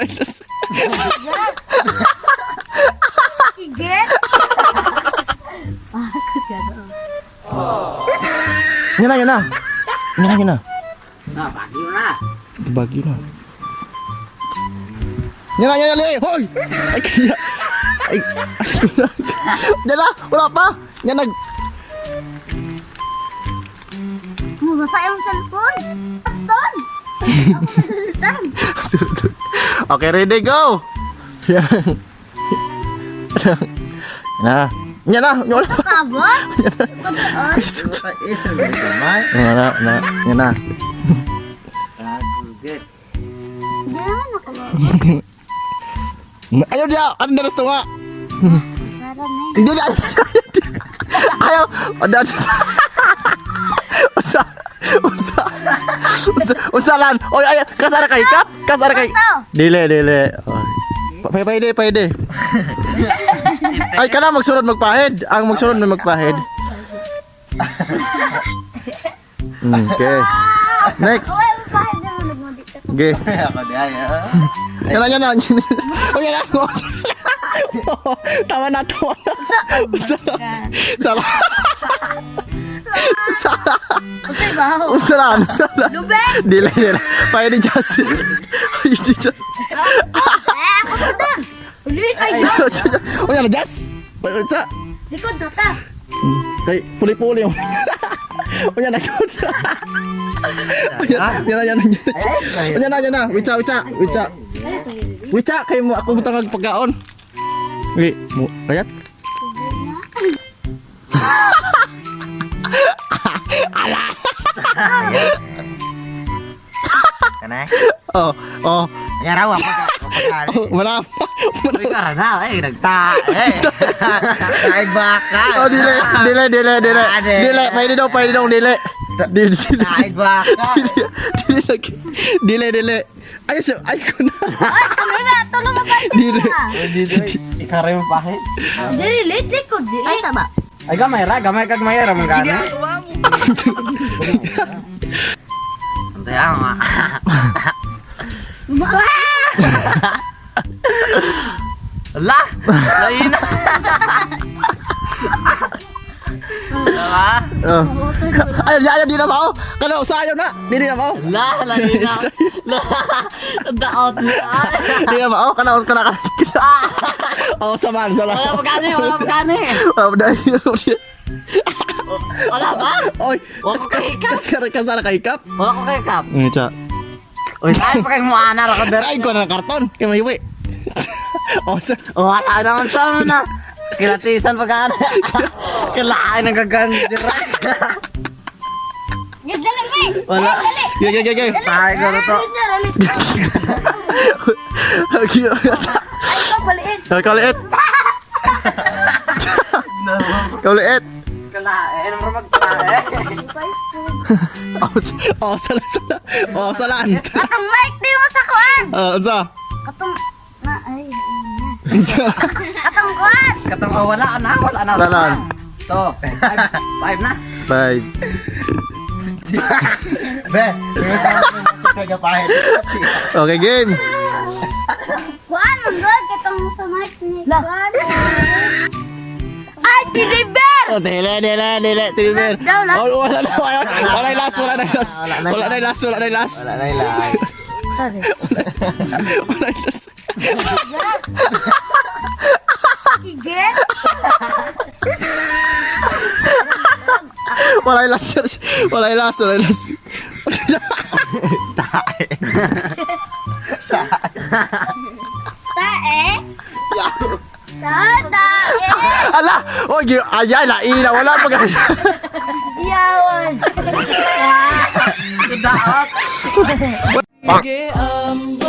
Wala last. Sige. Yan na, yan na. Yan na, yan na. Na, bagyo na. Bagyo na. Yan na, yan na, yan na. Hoy! Ay, kaya. Ay, ay, wala. Yan na, wala pa. Yan nag... Mabasa yung cellphone. Ton! Ako masultan. Okay, ready, go! Yan. Yan na. Yan na, wala pa. Kabot? Yan na, yan na, yan na. Good. Hindi naman ako. Ayaw niya! Ano na nga? Sara na eh. Hindi na! Ayaw! Ano? Unsa? Unsa? Unsa? Unsa lan? Oy, ayaw! Kasara kay kap? Kasara kay... Dili, dili. Oy. Pwede, pwede. Ay, kana magsunod magpahid. Ang magsunod may magpahid. Okay. Next. Uy, pahid naman nagmabit ako. Okay. Ako di ay. Ah. Yan na, yan na. Oh, yan na. Tama na, tama na. Usa. Sala. Sala. Unsay ba? Usa lang, usa lang. Lubeng! Dili, dili. Pwede, Justin. Pwede, Justin. Eh, ako sundan! Ulit ay! Oh, yan na, Jas. Usa. Likod na ta! Kay, puli-puli. Oh, yan na, good. Oh, yan, yan na, yan na. Yan na, yan na. Witsa, witsa, witsa. Witsa, kayo mo, ako mo pagkaon. Wait, mo, kayat? Kana? Oh, oh, Ya raw ako. oh, wala pa. Uy, karana eh nagta. Eh. Ay baka. Oh, dili, dili, dili, dili. Dili, pwede daw, pwede daw, dili. Dili, dili, Ay baka. dili, dili, lagi. Dili, dili. Ay, ay ko na. Ay, kami ba? Tulong ka ba? Dili. Ikaw mo pahit. Dili, lit, likod, dili. Ay, tama. Ay gamay ra, gamay kag mayara man gana. Antay lang ma. La! Lain na. Diba? Oh. Ayaw, ayaw, di na mao. Kana usa ayaw na. Dili na mao. La, lain na. La. Daot na. Di na mao. Kana kana kana. Oh, saman, saman. Wala pa gani, wala pa gani. Oh, dahil. Wala ba? Oy, Wala ko kahikap. kasara kasara kay kap. Wala ko kahikap. Ngita. Uy, ay pa kay mo ana ra ka ber. Ay, ko na ng karton. Kay may Oh, sa Wala naman sa na. Kilatisan pa gana. Kilain ang gaganjira. Dali, may! Wala. Gay, gay, gay, gay. Tayo ko na to. Okay. Ay, ikaw, baliin. Ikaw liit. Ikaw liit. Kalain, ang magtae. Oh, oh, sala, sala. Oh, salaan. Katong mic di mo sa kuan! Oh, unsa? Katong... Na, ay, ay, Unsa? Katong kuan! Katong oh, wala na, wala na. Wala na. To, five, five na. Bye. Be, Okay, game. Kuan, ang God, katong sa mic ni kuan. Ay, deliver! Oh, dili, dili, dili, dili. Daw, last. Oh, wala na, wala, wala na last, wala na last. Wala na last, wala na last. Wala na ilan. Sorry. Wala na last. Sige. Wala na last. Wala na last, wala na last. Tae. Tae. Ala, oh, ayay, laina, wala pa ganyan. Yawan. Daot. Ge am